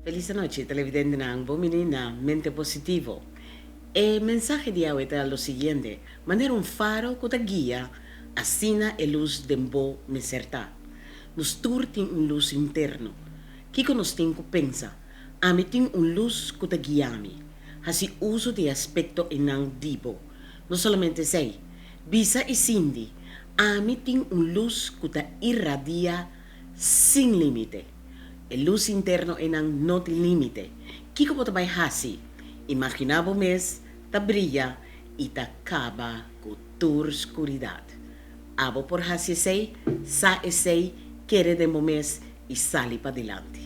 Felis anochi televidentenan, bon bini na Mente Positivo. E mensahe di awe ta lo siguiente, Manera un faro ku ta guia, asina e lus den bo mester ta. Nos tur tin un lus interno. Kiko nos tin ku pensa? Ami tin un lus ku ta guia mi. Hasi uso di e aspekto einan di bo. No solamente esei, bisa i sinti, Ami tin un lus ku ta irradia sin límite. E lus interno einan no tin límite. Kiko bo ta bai hasi? Imaginá bo mes ta bria i ta kaba ku tur skuridat. Abo por hasi esei, sa esei, kere den bo mes i sali padilanti.